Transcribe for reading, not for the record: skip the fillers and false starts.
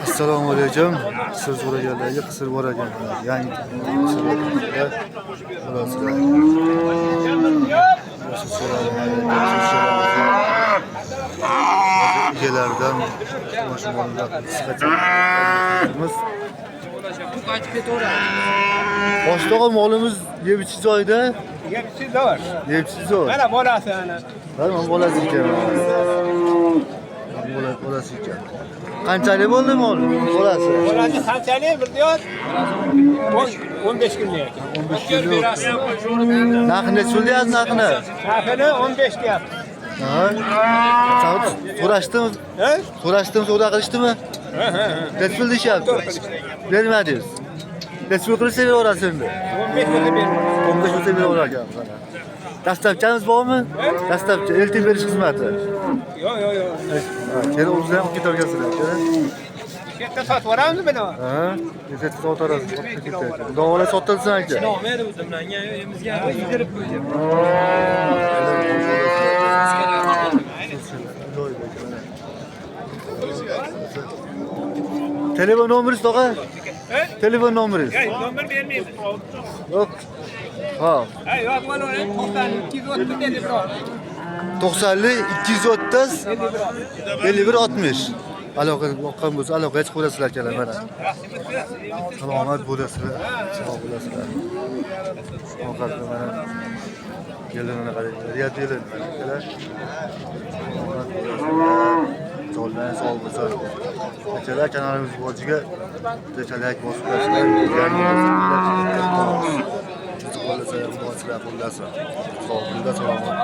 Assalomu alaykum. Qisir so'raganlarga qisir bor ekan. Yangi qisir bo'lasizlar. Egalaridan mana shu mollar qisqacha ma'lumotimiz. Qaytib ketaveradi. Boshlig'i, molimiz yeb ichish joyida, Yeb zo'r. Yeb ichish zo'r. Mana bolasi ana. Mana bolasi ekan. Bola bolasi ekan. Qanchalik bo'ldi mol? Bolasi. Bolasi qanchalik bir diyor? 10 15 kunlik ekan. 15 kunlik. Narxi necha bo'ldi narxini? Narxini 15 deyapti. Ha? So'rashdimi? Ha? So'rashdimi, savdo qilishdimi? Ha. Necha pul deyishyapti? Bermadingiz. Necha pul qilsa beraverasiz endi? 15 bo'lsa bermaymiz. 15 bo'lsa beraverar ekanmiz ana. Доставка miz bormi? Доставка, eltib berish xizmati. Yo'q. Ha, kelib o'zingizlar ham olib ketavergansizlar, aka. Yerda sotib yuboramiz buni. Ha, ertaga sotarasiz, olib ketadi. Xudo xohlasa sotilsin, aka. Olmaydi o'zi bilan, emizgan yedirib qo'ygan. Joyida ekan, mana. Telefon nomeringiz, tog'a? Telefon nomeringiz? Nomer bermaymiz. Yo'q. Ha. Ha, yozib olavering. 90 230 51. 90 230 51 60. Aloqa yoqqan bo'lsa, aloqaga chiqib ko'rasizlar, akalar, mana. Salomat bo'lasizlar. Sog' bo'lasizlar. Ovqatni mana kelinini qarang. Riyad kelin mana, akalar. Salomat bo'lasizlar. Jonlar sog' bo'lsin. Akalar, kanalimiz bojiga bitta layk bosib qo'yasizlar. Yangi qo'llasa, Xudo sizlar qo'llasin. Sog' bo'linglar, salomat.